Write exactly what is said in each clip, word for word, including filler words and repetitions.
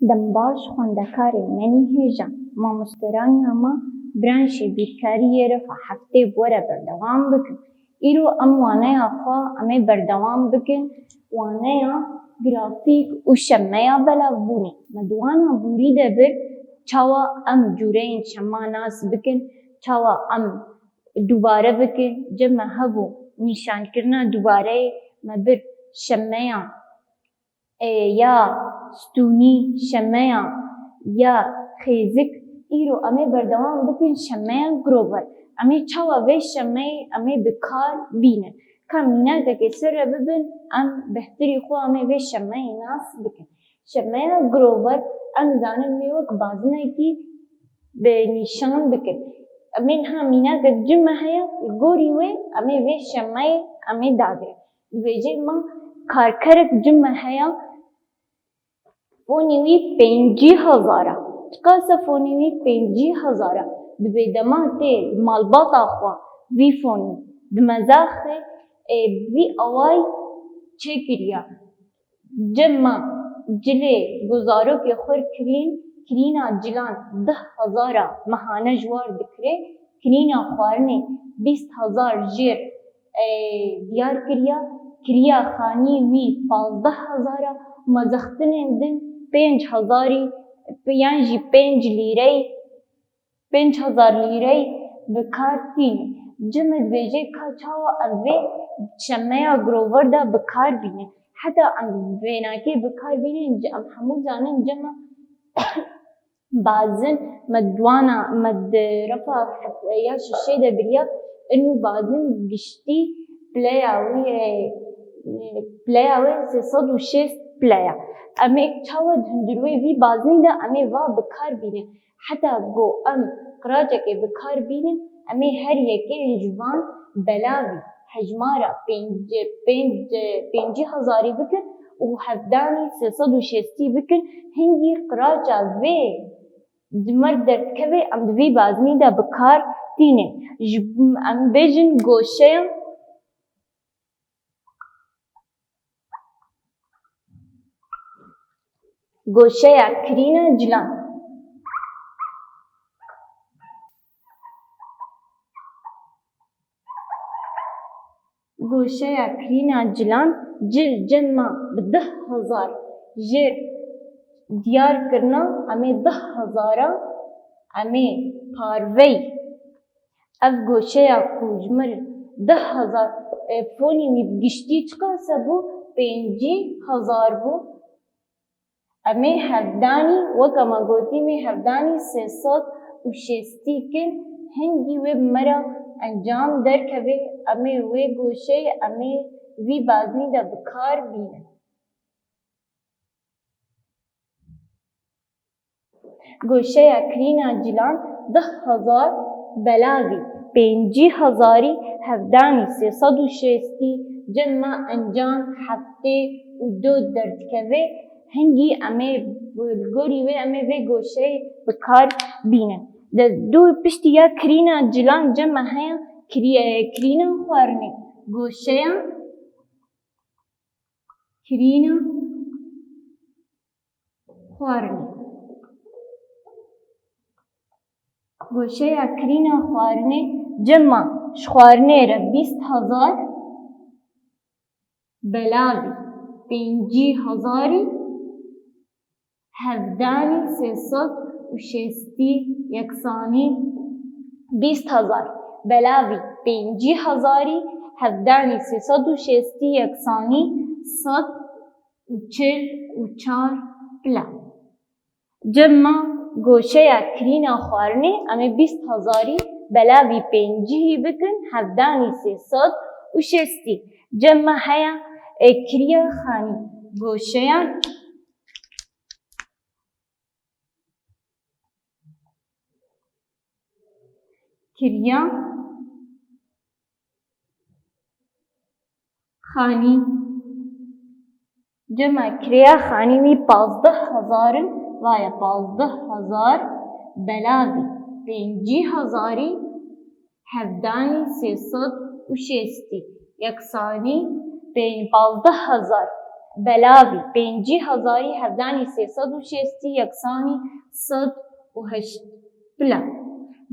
Dem baş xwendekarên me nî hêja. Mamosteraniya me branşê bîrkariyê refa heftê bi we re berdewam bikin. Îro em waneya xwe em ê berdewam bikin. Waneya grafîk û şemeya belavbûnê. Me di wana borî de bir çawa em cûreyên şema nas bikin, çawa em dubare bikin. Cem me hebû nîşankirina dubareyê, me bir şemeya e, ya stûnî, şemeya ya xêzik, îro em ê berdewam bikin şemeya girover. Em ê çawa vê şemeyê em ê bi kar bînin? Ka mînakekê ser re bibin, em behtirî xwe em ê vê şemeyê nas bikin. Şemeya girover, em zanin wê wek bazinekî bi nîşan bikin. Em ê niha mînakek cim me heye, li gorî wê em ê vê şemeyê em ê dagirin. Dibêje, ma karkerek cim me heye, fonî wî pêncî hezar e. Çiqas e fonî wî pêncî hezar e? Dibê dema tê malbata xwe vî fonî dimezaxe, ê, vî awayî çêkiriye. Cem me cilê ku zarokê xwe kirîn, kirîna cilan deh hezar e mehane ji war dikire, kirîna xwarinê bîst hezar jêr, e, diyar kiriya, kiriya xanî wî pazdeh hezar e, mezextinên din pênc hezarî yan jî pênc lîreyî, pênc hezar lîreyî bi kar tîne. Cem me dibêje, ka çawa em vê şemeya girover de bi kar bînin? Heta em vênakê bi kar bînin, em hemû zanin cem me bazin, me di wana, me di refa ya şişê de biriya, inu bazin giştî pileya wî, e, pileya wê sê sed û şêst pile ye. Em ê çawa di hundirwê vî bazinî de em ê va bi kar bînin? Heta ku em qiracekê bi kar bînin, em ê her yekê ji van belavî hejmara pênc, pênc, pêncî hezarî bikin û hevdanî sê sed û şêstî bikin, hingî qiraca vê di mer derdikeve, em di vî bazinî de bi kar tînin. Ji, em bêjin goşeya, goşeya kirîna cilan. Goşeya kirîna cilan, cil cem me bi deh hezar jêr diyar kirina, em ê deh hezara, em ê parveyî. Ev goşeya ku ji mir deh hezar, e, fonî wî bi giştî çiqas e bû? Pêncî hezar bû. Em ê hevdanî, weke me gotî, em ê hevdanî sê sed û şêstî kin, hingî wê bi me re encam derkeve, em ê wê goşeyê, em ê vî baznî de bi kar bînin. Goşeya kirîna cilan deh hezar belavî, pêncî hezarî hevdanî sê sed û şêstî cem me encam heftê û du derdikeve, hingî em ê li gorî wê em ê vê goşeyê bi kar bînin. Di dû piştî ya kirîna cilan cem me heye kirî-, kirîna xwarinê. Goşeya kirîna xwarinê. Goşeya kirîna xwarinê cem me ji xwarinê re bîst hezar belavî, pêncî hezarî hevdanî sê sed û şêstî yeksanî bîst hezar, belavî pêncî hezarî hevdanî sê sed û şêstî yeksanî sed û çil û çar pile. Cem me goşeya kirîna xwarinê, em ê bîst hezarî belavî pêncî bikin, hevdanî sê sed û şêstî. Cem me heye, e, kiriya xanî, goşeya kiriya xanî. Cem me kiriya xanî wî pazdeh hezar in, vaye pazdeh hezar belavî pêncî hezarî hevdanî sê sed û şêstî yeksanî pê-, pazdeh hezar Belavî pêncî hezarî hevdanî sê sed û şêstî yeksanî sed û heşt pila.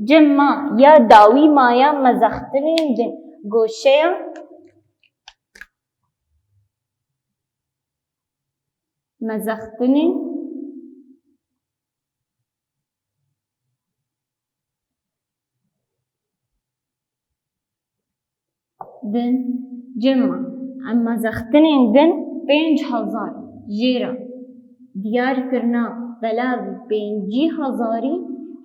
Cem ma ya dawî maya mezextinên din goşeya mezextinên din cem ma. Em mezextinên din pênc hezar jê re diyar kirina belavî pêncî hezarî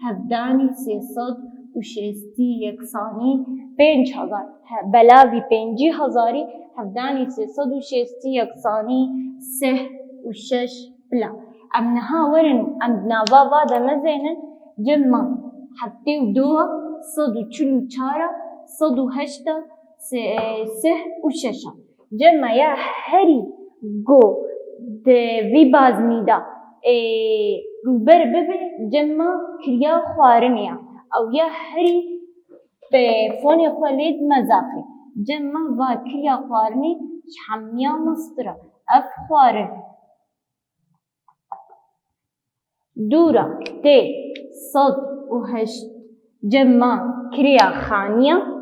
hevdanî sê sed û şêstî yeksanî pênc hezar. He, belavî pêncî hezarî hevdanî sê sed û şêstî yeksanî sih û şeş pila. Em niha werin, em di nava va de mezênin, cem ma heftê û du, sed û çil û çar, sed û heşt, se-, sih û şeş. Cem ma ya herî ku di vî baznî de, ê, rûber bibe, cem ma kiriya xwarinê ya. Ew ya herî bi fonê xwe lê dimezaxê. Cem ma va kiriya xwarinê ji hemiya mestir e. Ev xwarin. Dûra tê sed û heşt cem ma kiriya xaniya.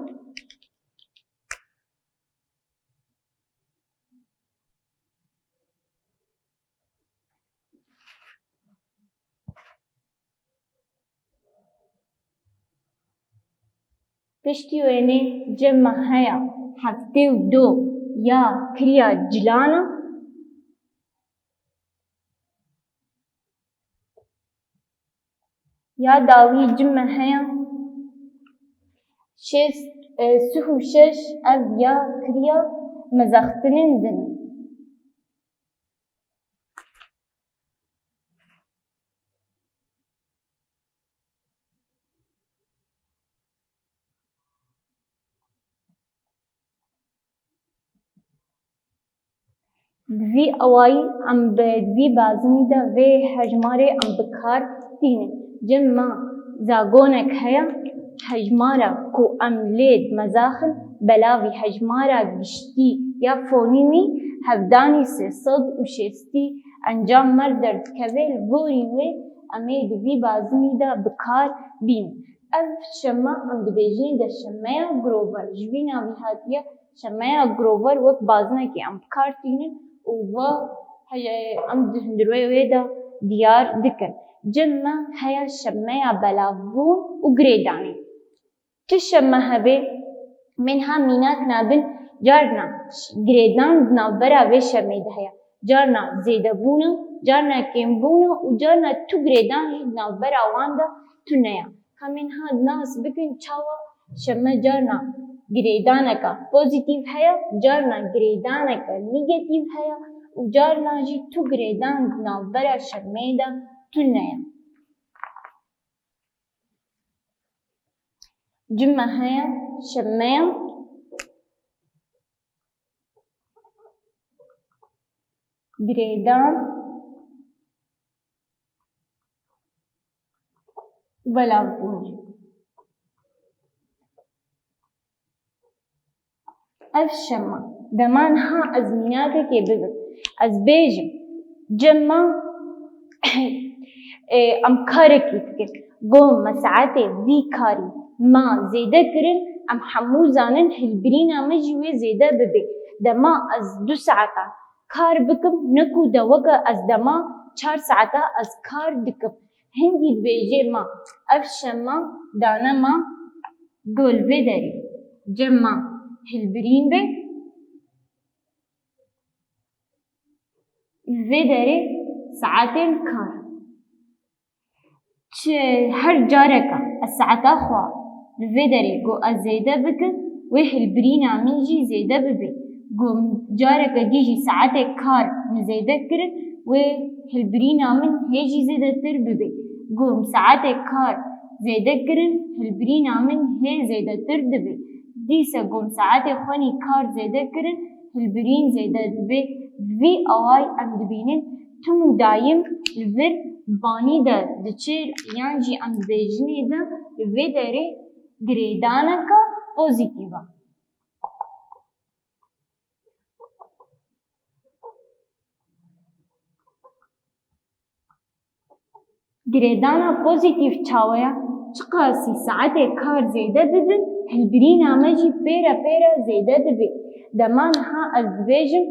Piştî wênê cem ma heya heftê û du ya kiriya cilana. Ya dawî cim me heya şêst, e, sih û şeş ev ya kiriya mezextinên din. Di vî awayî em bi, di vî bazinî de vê hejmarê em bi kar tînin. Cem ma zagonek heye, hejmara ku em lê dimezaxin, belavî hejmara giştî ya fonîmî hevdanî sê sed û şêstî encam me derdikeve, li gorî wê em ê di vî bazinî de bi kar bînin. Ev şema em dibêjin de şemeya Grover. Ji vî navî hatiye şemeya Grover wek bazinekê em bi kar tînin û va he-, em di hundirwê wê de diyar dikin. Cem me heya şemeya belavbûn û girêdanê. Çi şeme hebe, min ha mînak nabin, carna girêdan di navbera vê şemê de heye. Carna zêdebûn e, carna kêmbûn e û carna tu girêdan jî di navbera wan de tune ye. Ka min ha nas bikin çawa şeme carna girêdaneke pozîtîf heye, carna girêdaneke negatîf heye û carna jî tu girêdan di navbera şemê de tune ye. Cime heye, şeme ye. Girêdan, belavbûn. Ev şema, dema niha ez mînakekê bibim, ez bêjim, cem ma, e, em karekî dikin. Go me saetê vî karî ma zêde kirin, em hemû zanin hilbirîna me jî wê zêde bibe. Dema ez du saeta kar bikim, ne ku de weke ez dema çar saeta ez kar dikim. Hingî dibêjê ma, ev şema dane ma, go li vê derê cem ma hilbirîn be, li vê derê saetên kar. Çi her careke ez saeta xwe li vê derê ku ez zêde bikim, wê hilbirîna min jî zêde bibe. Ku careke dî jî saetê kar min zêde kirin, wê hilbirîna min hê jî zêdetir bibe. Ku saetê kar zêde kirin, hilbirîna min hê zêdetir dibe. Dîse ku saetê xwenî kar zêde kirin, hilbirîn zêde dibe. Vî awayî em dibînin tim û dayim li vir banî de diçe yan jî em dibêjinê de li vê derê girêdaneke pozîtîf e. Girêdana pozîtîf çawa ye? Çiqasî saetê kar zêde bibin, hilbirîna me jî pê re pê re zêde dibe. Dema niha ez dibêjim,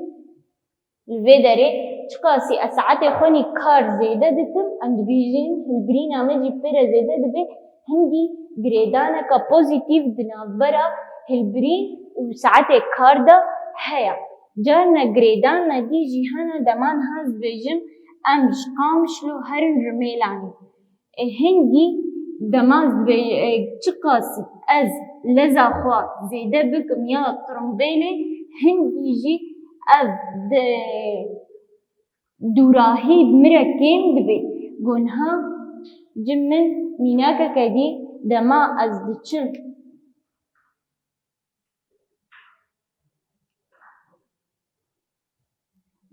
li vê derê çiqasî ez saetê xwe nî kar zêde dikim, em dibêjin hilbirîna me jî pê re zêde dibe, hingî girêdaneke pozîtîf di navbera hilbirîn û saetê kar de heye. Carna girêdana dî jî hene, dema niha ez dibêjim, em ji Qamişlo herin Rimêlanê. E, hingî dema ez dibê-, e, çiqas ez leza xwe zêde bikim ya tirimbêlê, hingî jî ev di-, dûrahî bi min re kêm dibe. Got niha ji min mînakeke dî, dema ez diçim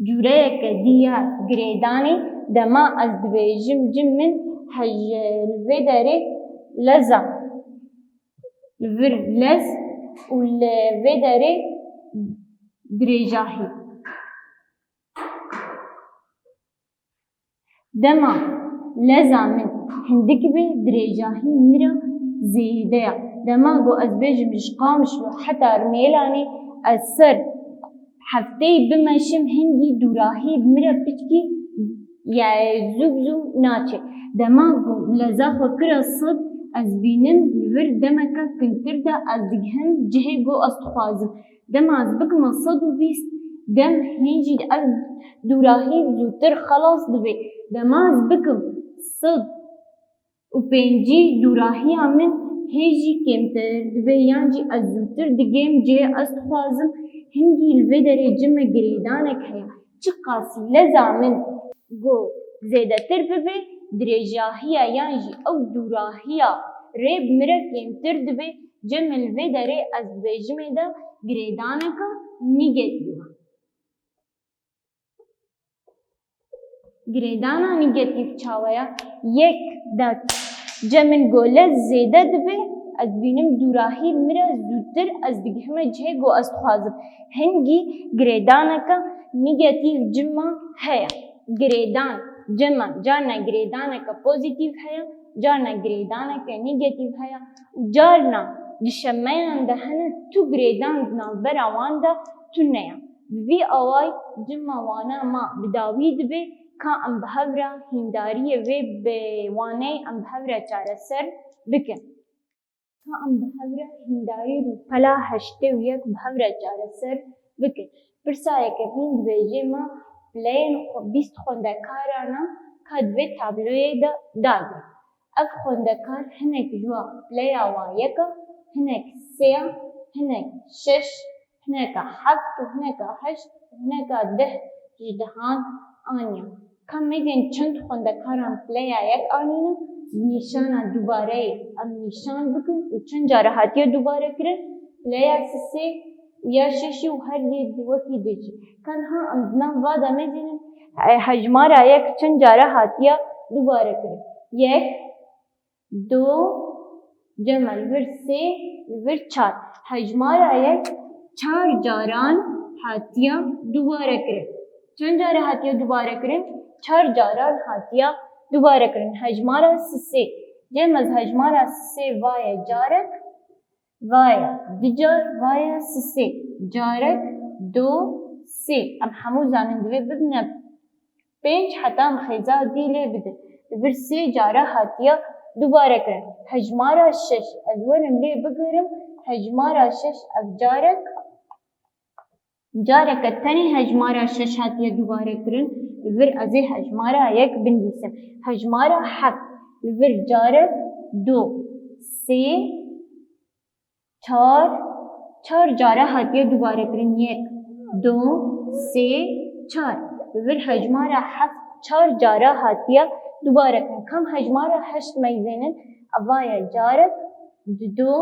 cûreyeke dî ya girêdanê, dema ez dibêjim ji min hej-, li vê derê leza, li vir lez û li vê derê dirêjahî. Dema leza min hindik be, dirêjahî min re zêde ye. Dema ku ez bêjim ji Qamişlo heta Rimêlanê, ez ser hefteyê bimeşim, hingî dûrahî min re piçkî, yani zû bi zû naçe. Dema ku leza xwe kira sed, ez bînim li vir demeke kintir de ez digihim cihê ku ez dixwazim. Dema ez bikime sed û bîst, dem hîn jî ev dûrahî zûtir xelas dibe. Dema ez bikim sed û pêncî, dûrahiya min hê jî kêmtir dibe, yan jî ez zûtir digêm cihê ez dixwazim. Hingî li vê derê ji me girêdanek heye. Çiqasî leza min ku zêdetir bibe, dirêjahiya yan jî ew dûrahiya rê bi min re kêmtir dibe, cem li vê derê ez dibêjimê de girêdaneke nîgetîf e. Girêdana nîgetîf çawa ye? Yek de cem min gole zêde dibe, ez bînim dûrahî min re zûtir ez digihime cihê ku ez dixwazim. Hingî girêdaneke nîgetîf cima heye. Girêdan, cema, carna girêdaneke pozîtîf heye, carna girêdaneke nîgetîf heye û carna di şemeyan de hene tu girêdan di navbera wan de tune ye. Bi vî awayî cima wana ma bi dawî dibe, ka em bi hev re hîndariyê vê bi waneyê em bi hev re çareser bikin. Ka em bi hev re hîndarî rûpela heştê û yek bi hev re çareser bikin. Pirsa yekemîn dibêje, ma pileyên xwe-, bîst xwendekaran e, ka di vê tabloyê de dagir. Ev xwendekar hinek ji wa pileya wa yek e, hinek sê ye, hinek şeş, hineka heft û hineka heşt û hineka deh ji dehan aniye. Ka mêzên çend xwendekaran pileya yek anîne, nîşana dubareyê em nîşan bikin û çend cara hatiye dubare kirin, pileya sisê û ya şeşî û her yê di wekî di jî. Ka niha em di nav va de mêzênin, e, hejmara yek çend cara hatiye dubare kirin? Yek, du, cem e li vir sê, li vir çar. Hejmara yek çar caran hatiye dubare kirin. Çend cara hatiye dubare kirin? Çar caran hatiye dubare kirin. Hejmara sisê. Cem ez hejmara sisê vaye carek, vaye du car, vaye sisê. Carek, du, sê. Em hemû zanin divê bibine pênc heta em xêza dî lê bidin. Li vir sê cara hatiye dubare kirin. Hejmara şeş. Ez werim lê bigirim. Hejmara şeş ev carek. Careke tenê hejmara şeş hatiye dubare kirin. Li vir ez ê hejmara yek binivîsim. Hejmara heft. Li vir carek, du, sê, çar, çar cara hatiye dubare kirin. Yek, du, sê, çar. Li vir hejmara heft çar cara hatiye dubare kirin. Kam hejmara heşt meyzênin? Ev vaye carek, du,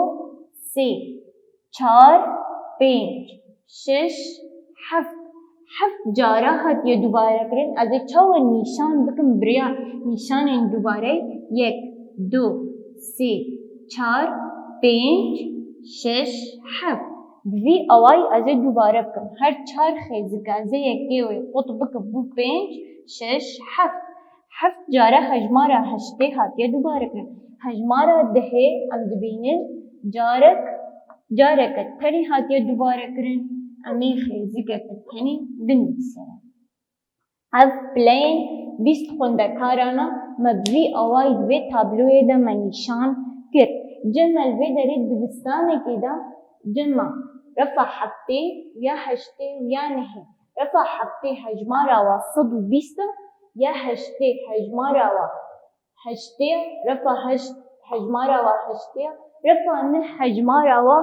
sê, çar, pênc, şeş, heft. Heft cara hatiye dubare kirin. Ez ê çawa nîşan bikim bi riya nîşanên dubare? Yek, du, sê, çar, pênc, şeş, heft. Bi vî awayî ez ê dubare bikim. Her çar xêzike ez ê yekê wê qut bikim, bû pênc, şeş, heft. Heft cara hejmara heştê hatiye dubare kirin. Hejmara dehê em dibînin carek, careke tenê hatiye dubare kirin. Em ê xêzikeke tenê binivîsînin. Ev pileyên bîst xwendekaran e, me bi vî awayî di vê tabloyê de me nîşan kir. Cem, me li vê derê dibistanekê de cem e refa heftê ya heştê û ya nehê. Refa heftê hejmara wa sed û bîst e, ya heştê hejmara wa heştê, refa heşt hejmara wa heştê, refa neh hejmara wa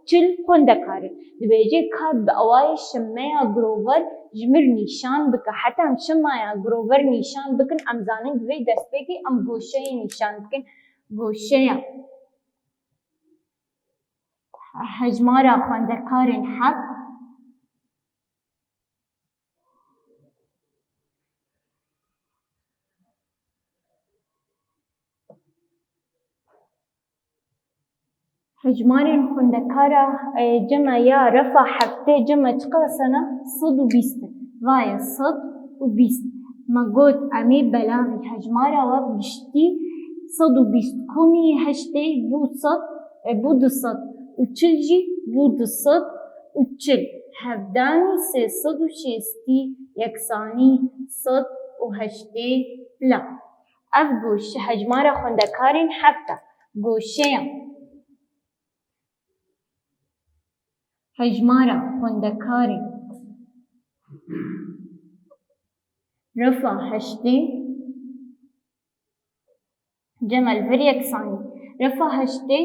çil xwendekar in. Dibêje ka bi awayê şemeya girover ji mir nîşan bike. Heta em şemaya girover nîşan bikin, em zanin di vê destpêkê em goşeyê nîşan dikin. Goşeya hejmara xwendekarên heft. Hejmarên xwendekara, e, cem e ya refa heftê cem e çiqas e? Sed û bîst e. Vaye sed û bîst. Me got em ê belavî hejmara we bi giştî sed û bîst komî heştê bû sed, e, bû du sed û çil jî bû du sed û çil. Hevdanî sê sed û şêstî yeksanî sed û heştê pila. Ev goşe hejmara xwendekarên heft e. Goşeya hejmara xwendekarên refa heştê cem e li vir yeksanî. Refa heştê,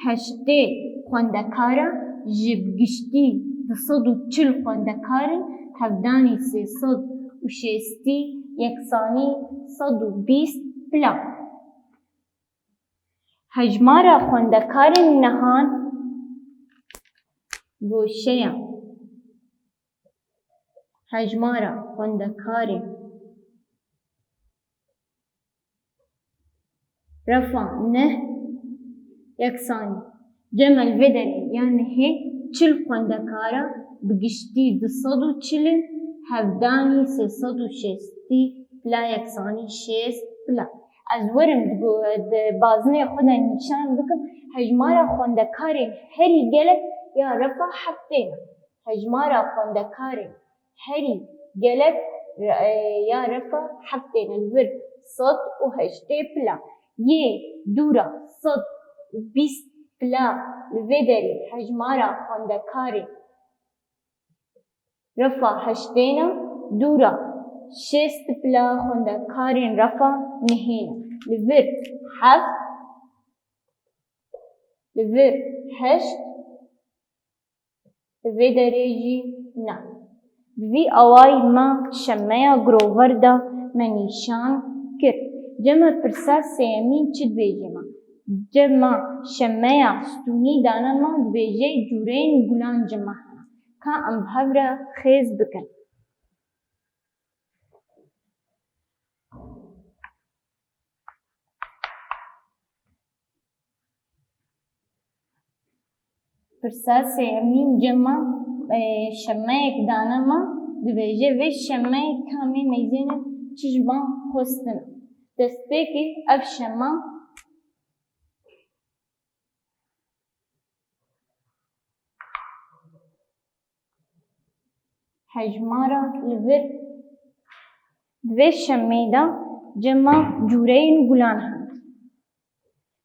heştê xwendekara ji bi giştî du sed û çil xwendekarin hevdanî sê sed û şêstî yeksanî sed û bîst pila. Hejmara xwendekarên nihan goşeya. Hejmara xwendekarên refa neh yeksanî cem e li vê derê ya nehê çil xwendekara bi giştî du sed û çil in, hevdanî sê sed û şêstî pila yeksanî şêst pila. Ez werim di go-, di bazinê xwe de nîşan bikim, hejmara xwendekarên herî gelek ya refa heftê ne. Hejmara xwendekarên herî gelek, e, ya refa heftê ne, li vir sed û heştê pila. Yê dûra sed û bîst pila li vê derê hejmara xwendekarên refa heştê ne, dûra şêst pila xwendekarên refa nehê ne. Li vir heft, li vir heşt, li vê derê jî ne. Bi vî awayî me şemeya girover de me nîşan kir. Cem e pirsa sêyemîn çi dibêje me? Cem e şemeya stûnî dane me, dibêje cûreyên gulan ji me hene. Ka em bi hev re xêz bikin. Pirsa sêyemîn cem e, e, şemeyek dane me, dibêje vê şemeyê kamê meyzêne çi ji me xwestine. Destpêkê ev şema hejmara li vir, di vê şemê de cem e cûreyên gulan hene.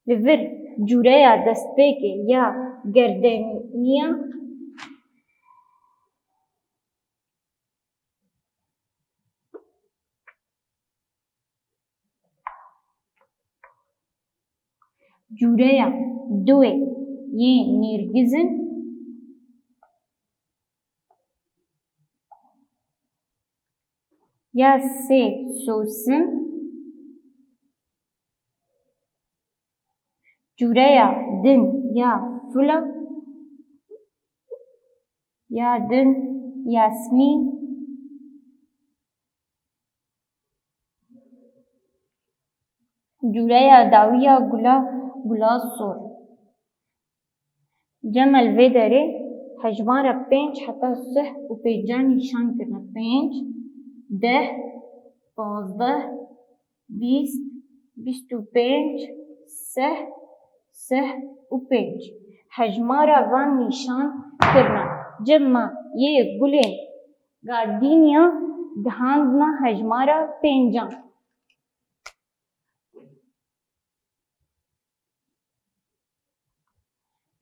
Li vir cûreya destpêkê ya gerdeniya Cûreya duê yê nêrgizin ya sê sosin, cûreya din ya fula, ya din yasmîn, Cûreya dawî ya gula, gula sor. Cem e li vê derê hejmara pênc heta sih û pêncan nîşan kirine. Pênc, deh, pazdeh, bîst, bîst û pênc, sih, sih û pênc. Hejmara van nîşan kirine. Cema yê gulên gardîniya gihandina hejmara pêncan.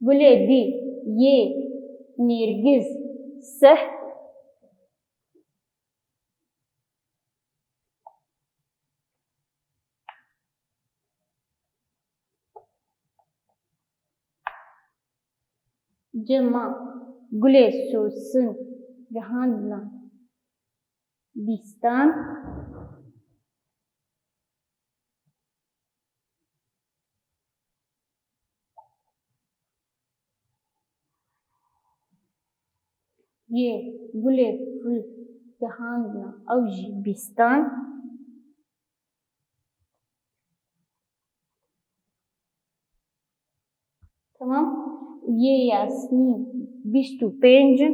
Gulê dî yê nêrgiz sih. Cema gulê sosin gihandina bîstan. Yê gulê ful gihandina ew jî bîstan. Tamam. Û yê yasmîn bîst û pênc in.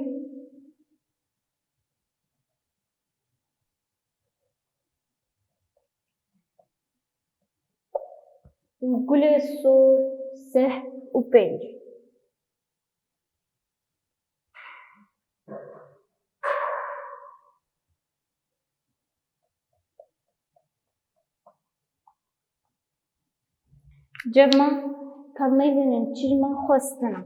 Û gulê sor sih û pênc. Cema ka meyvên çirma xwestina.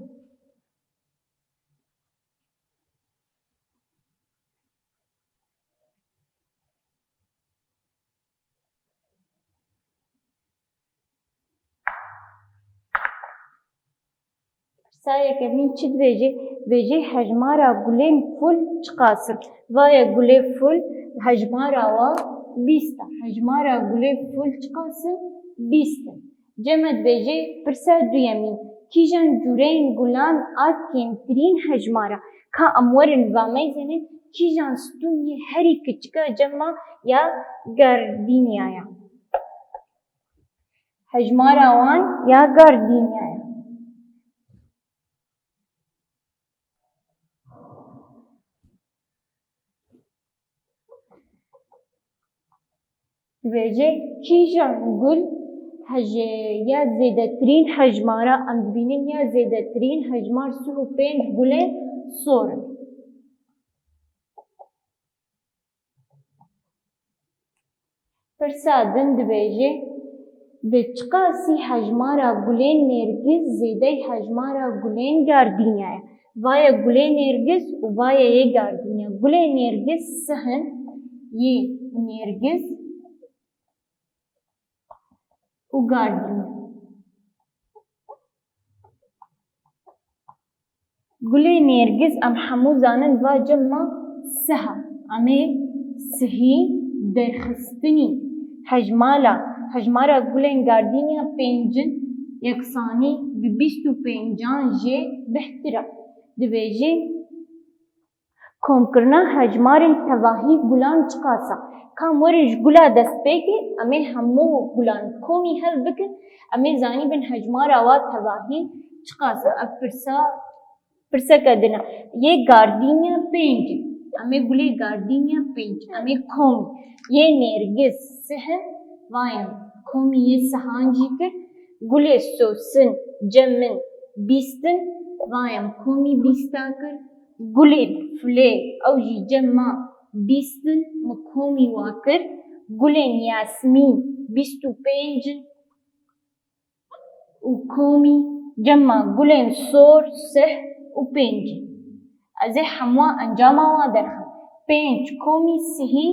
Pirsa yekemîn çi dibêje? Dibêje hejmara gulên ful çiqas in? Vaye gulê ful hejmara wa bîst e. Hejmara gulê ful çiqas in? Bîst in. Cema dibêje pirsa duyemîn, kîjan cûreyên gulan a kêmtirîn hejmara? Ka em werin vameyzênin kîjan stûn yê herî kiçik a cema ya gardîniyaya. Hejmara wan ya gardîniyaya. Dibêje kîjan gul hej-, ya zêdetirîn hejmara, em dibînin ya zêdetirîn hejmar sih û pênc gulên sor in. Pirsa din dibêje, bi çiqasî hejmara gulên nêrgiz zêdey hejmara gulên gardînya ye? Vaye gulê nêrgiz û vaye yê gardînya. Gulê nêrgiz sih in, yê nêrgiz û gardînya. Gulê nêrgiz em hemû zanin va cema sih e. Em ê sihî derxistinî hejmala, hejmara gulên gardînya pênc in, yeksanî bi bîst û pêncan jê bêhtir e. Dibêje, komkirina hejmarên tevahî gulan çiqas e? Ka em werin ji gula dest pê ke, em ê hemû gulan komî hev bikin, em ê zanîbin hejmara wa tevahî çiqas e. Ev pirsa, pirseke din e. Yê gardînya pênc in. Em ê gulê gardînya pênc, em ê komî. Yê nêrgiz sih in, va em komî yê sihan jî kir. Gulê sosin, cem min, bîst in, va em komî bîsta kir. Gulên filê, ew jî cema bîst in, min komî wa kir. Gulên yasmîn bîst û pênc in û komî cema gulên sor sih û pênc in. Ez ê hemû encama wan derxim. Pênc komî sihî,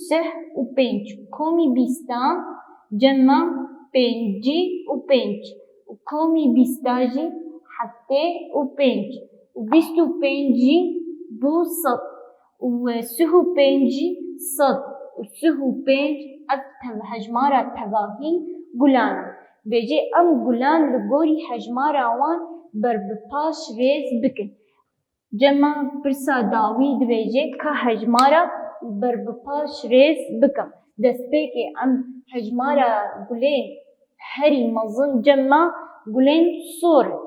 sih û pênc komî bîsta, cema pêncî û pênc û komî bîsta jî heftê û pênc û bîst û pênc jî bû sed û sih û pênc jî sed û sih û pênc, ev tev-, hejmara tevahî gulan e. Dibêje em gulan li gorî hejmara wan ber bi paş rêz bikin. Cema pirsa dawî dibêje ka hejmara ber bi paş rêz bikim. Destpêkê em hejmara gulên herî mezin cema gulên sor in.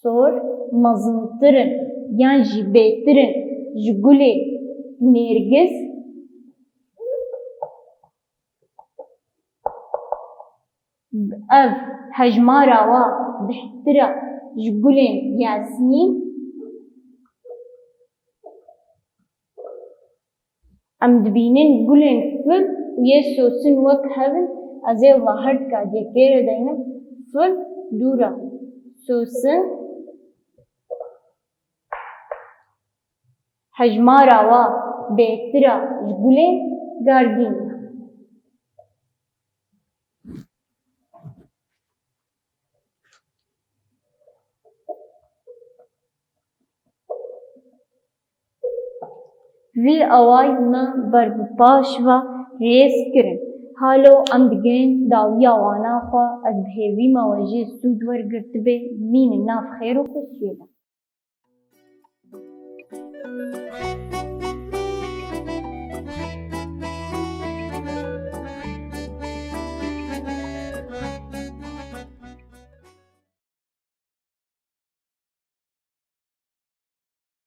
Sor mezintir in yan jî bêtir in ji gulê nêrgiz. Ev hejmara wa bêhtir e ji gulên yasmîn. Em dibînin gulên fil û yê sosin wek hev in. Ez ê wila her dika dê tê re deynim. Fil dûr e. Sosin hejmara wa bêhtir e ji gulên gardîn e. Vî awayî me ber bi paş ve rêz kirin. Halo em digihên dawiya wana xwe. Ez bi hêvî me we jê sûd wergirtibê. Mînin nav xêr û xweşiyê de.